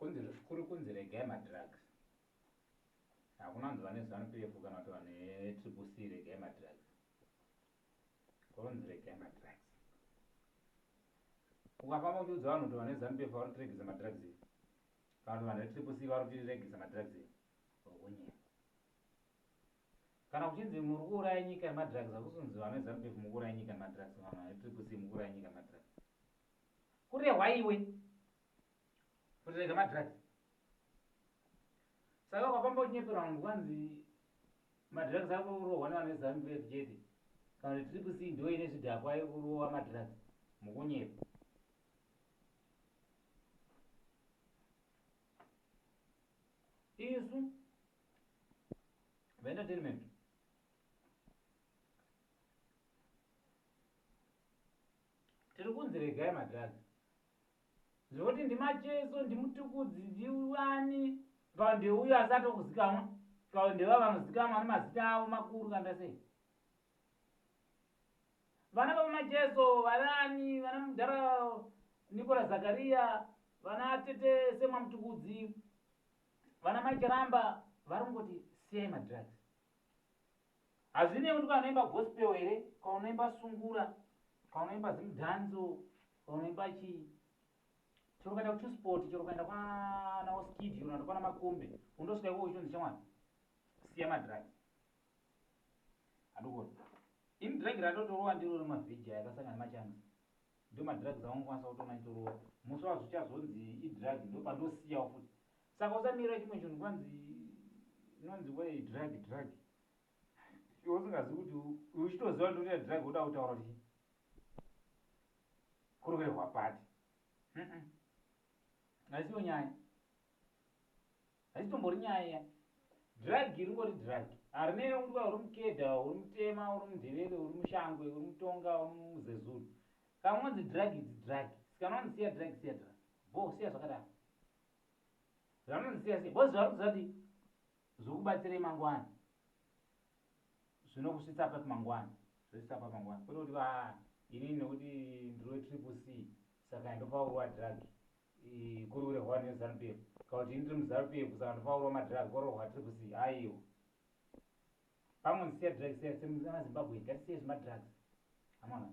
Kunzi kuri kunzi regai madrugs. Hakuna kunzi vane Zanu PF kana kuti vane Triple C regai madrugs. Kunzi regai madrugs. Ukafamba uchiudza vanhu kuti vane Zanu PF vari kutiregesa madrugs kana kuti vanhu veTriple C vari kutiregesa madrugs ukunyepa. Kana kuchinzi muri kuuraya nyika nemadrugs hakusi kunzi vane Zanu PF muri kuuraya nyika nemadrugs kana vane Triple C muri kuuraya nyika nemadrugs. Kurehwa iwe kuti rega madrugs. Saka ukafamba uchinyepera vanhu kwanzi madrugs ari kurohwa nevanhu veZanu PF chete kana kuti Triple C ndo ine zvidhakwa yekurohwa madrugs mukunyepa. Isu veentertainment tiri kunzi regai madrugs zvekuti ndimacheso ndimutukudzi ndiwani kana ndeuyo asi atokuzikamwa kana ndeva vanozikamwa nemazita avo makuru kana sei vana vamacheso vanaani vana mudhara Nicola Zakaria vana tete semwa mutukudzi vana mai Charamba vari kungoti siyai madrugs hazvinei kuti kanoimba gospel here kaunoimba sungura kaunoimba zimudhanzo kaunoimba chii chero ukaenda kutusport chero ukaenda kwana oskid chero ukaenda kwana makombe undosvika ikoko uchinonzi shamwari siya madrugs handikuona ini drug ratotorowa ndiro remavheji aya akasangana nemachangs ndo madrugs aungokwanisa kutoona ndichitorowa musi wazvichazonzi idrug ndo pandosiyawo futi saka usamirira chimwe chinhu kwanzi inonzi wei drug drug iwe usingazivi kuti uchitoziva kuti unoita drug uda kutaura kuti kuri kurehwa pati haisiyo nyaya Haisitombori nyaya iya. Drug ringori drug. Harinei nekuti uri mukedha, uri mutema, uri mundevere, uri mushangwe, uri mutonga, uri muzezuru. Kana unonzi drug it's drug. Kana unonzi siya drug siya drug. Bo siya zvakadaro. Zvanonzi siya siya. Bozi vari kuziva kuti zvokubatsirei mangwana. Zvinokusvitsa papi mangwana. Zvosvitsa papi mangwana. Kwete kuti va inini nekuti ndiri wetriple C saka ndopaurwa drug. Kuri kurehwa neZanu PF kana kuti ini ndiri muZanu PF saka ndopaurwa madrug korohwa triple C aiwa pamwe ndisiya drug siya semazimbabwe ngatisiye zvemadrugs amana.